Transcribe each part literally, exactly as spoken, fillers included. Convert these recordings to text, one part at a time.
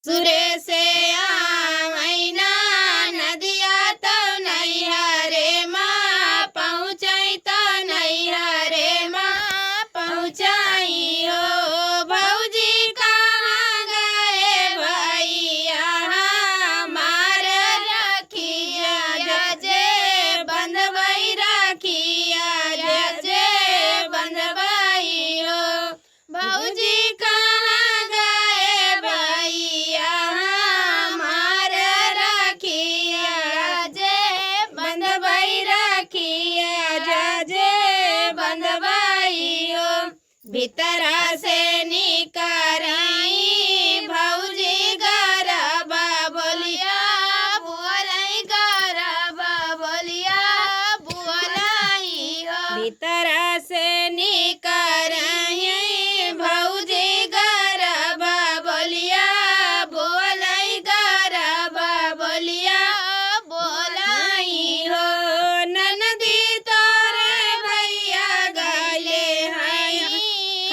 ससुरे से आवैना नदिया तौ नैहरे मा पहुँचै तौ नैहरे मा पहुँचाई हो। भौजी कहाँ गए भैया हमार रखिया जे बंधबै रखिया जे बंधबै हो। भौजी कहाँ गए भैया हमार रखिया जे बंधबै रखिया जे बंधबै हो। भीतरा से निकरई भौजी गरबा बोलिया बोलई गरबा बोलिया बोलई हो। भीतरा से निकरई भौजी गरबा बोलिया बोलई गरबा बोलिया बोलई हो। ननदी तोरे भैया गइले हैं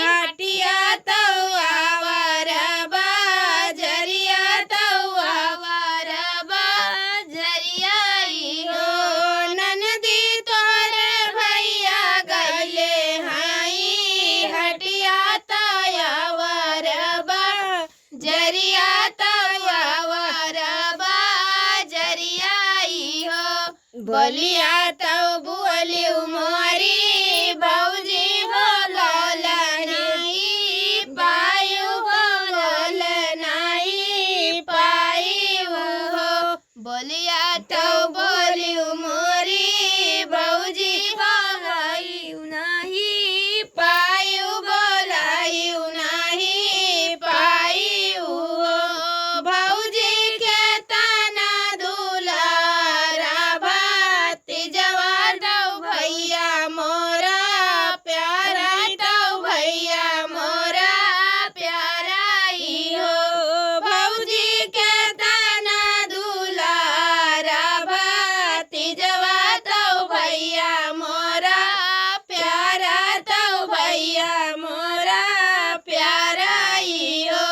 हटिया तौ आवार बा जरिया तौ आवार बा जरिया ई हो। ननदी तोरे भैया गइले हैं हटिया तौ आवार बा जरिया तौ आवार बा जरिया ई हो। बोलिया तौ बोलिउ मोरी भौजी बोलल नाई पायु बोलल नाई पायु हो। बोलिया तौ बोलिउ मोरी भौजी बोलाइउ नाई पायु बोलाइउ नाई पायु हो। भौजी के तना दुलारा भतीजवा तौ भैया मोरा प्यारा तौ भैया मोरा प्यारा ई हो। भौजी के तना दुलारा भतीजवा तौ भैया मोरा प्यारा तौ भैया मोरा प्यारा ई हो।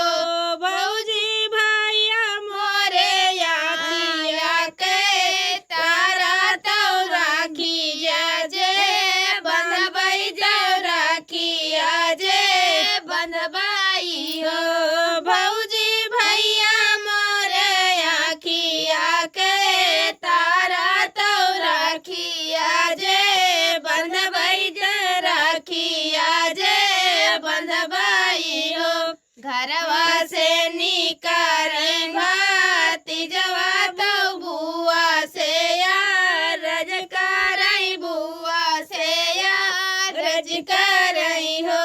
भौजी भैया मोरे आखिया के तारा तौ राखिया जे बंधबै जौ राखिया जे बंधबै हो। भौजी भैया मोरे आखिया के तारा तौ राखिया जे बंधबै जे राखिया जे बंधबै हो। घरवा से निकरई भतीजवा तौ बुआ से यार रज करई बुआ से यार रज करई हो।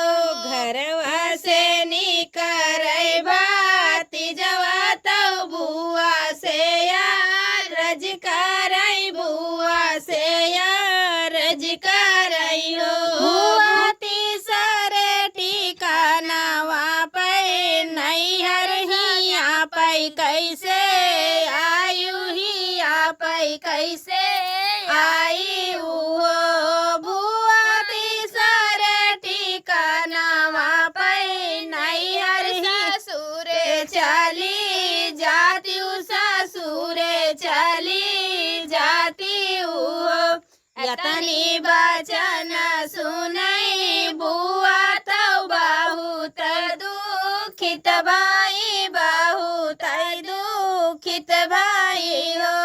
घरवा से निकरई भतीजवा तौ बुआ से यार रज करई बुआ से यार रज करई हो। बुआ तीसरे ठिकानवा पै नैहर हिया पै कैसे आयु हिया पै कैसे आयु हो। बुआ तीसरे ठिकानवा पै नैहर ससुरे चली जातिउ ससुरे चली जातिउ हो। यतनी बचन सुनई बुआ तौ बहुत दुखित भई बहुत दुखित भई हो।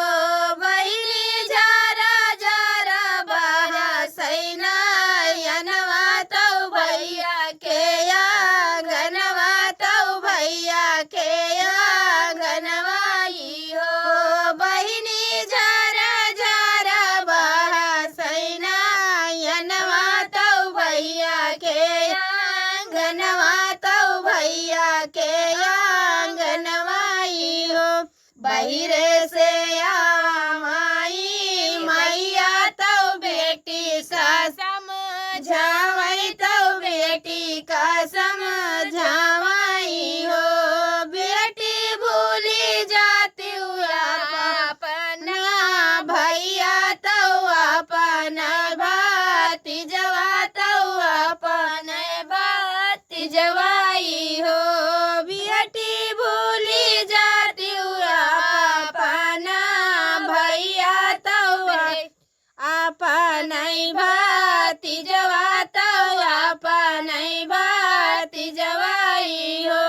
बहिनी झरा झरा बहसै नयनवा तौ भैया के आंगनवा तौ भैया के आंगनवा ई हो। बहिनी झरा झरा बहसै नयनवा तौ भैया के आंगनवा तौ भैया के आंगनवा ई हो। बहिरे से आवई मैया तौ बेटी सा समझावई तौ बेटी का समझावई हो। बेटी भूली जातिउ अपना भैया तौ अपन भतीजवा तौ अपन भतीजवा ई हो। बेटी भूली जा अपनइ भतिजवइ हो।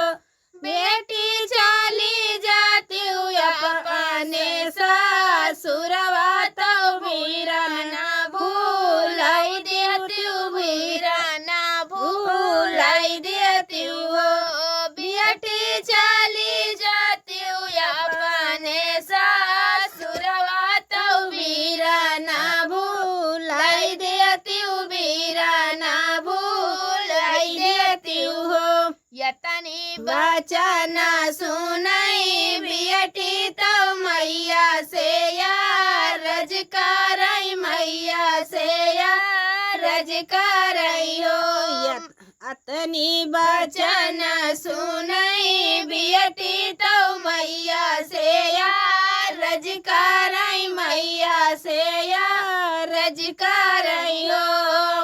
बेटी चली जातिउ अपने ससुरवा तउ भीरा ना भूलइ देतिउ, भीरा ना भूलइ देतिउ हो। बेटी चली जातिउ अपने ससुरवा तउ भीरा ना भूलइ देतिउ, भीरा ना भूलइ देतिउ हो। यतनी बचन सुनइ बेटी तउ मइया से अरज करइ, मइया से अरज करइ हो। यत-, अतनी बचन सुनइ बेटी तउ मइया से अरज करइ, मइया से अरज करइ हो।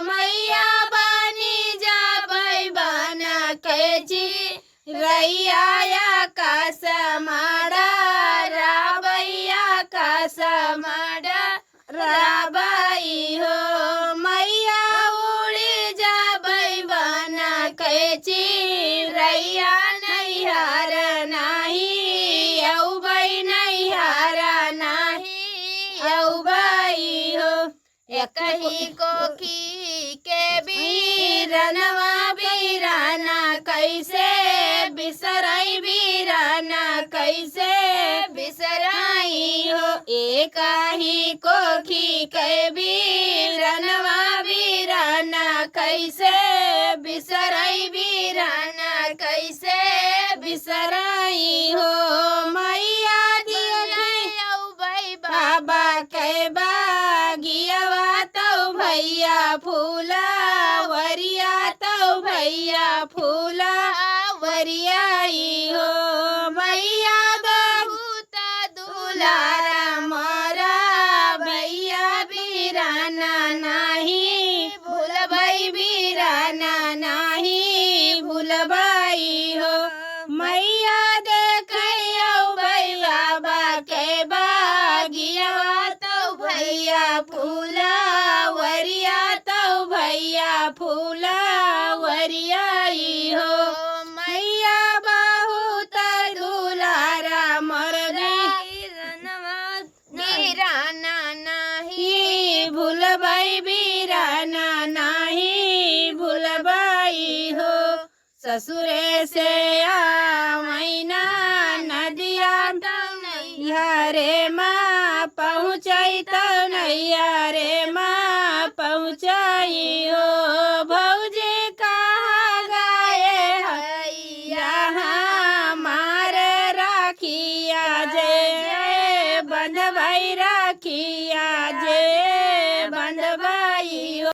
मइया बनी जाबइ बन के चिरइया आकास मड़रबइ, आकास मड़रबइ हो। मइया उड़ी जाबइ बन के चिरइया, नइहर नाहीं अउबइ, नइहर नाहीं अउबइ हो। एकही कोखी के बीरनवा बीराना कइसे बिसरइ, बीराना कइसे बिसरइ हो। एकही कोखी के बीरनवा बीराना कइसे बिसरइ, बीराना कइसे बिसरइ हो। मइया देखइ अउबइ बाबा के बगियवा तउ भइया फुलवरिया, तउ भइया फुलवरिया हो। मइया बहुत दुलारा मोरा बइया बीराना नाहीं भूलबइ, बीराना नाहीं भूलबइ हो। मइया देखइ अउबइ बाबा के बगियवा तउ भइया फुलवरिया, तउ भइया फुलवरिया हो। मइया बहुत दुलारा मोर बीरनवा बीराना नाहीं भूलबइ, बीराना नाहीं भूलबइ हो। ससुरे से आवइ ना नदिया तउ नइहरे मा पहुँचइ, तउ नइहरे मा पहुँचइ हो। भौजी कहाँ गए हइया हमार राखिया, जे बंधबइ राखिया।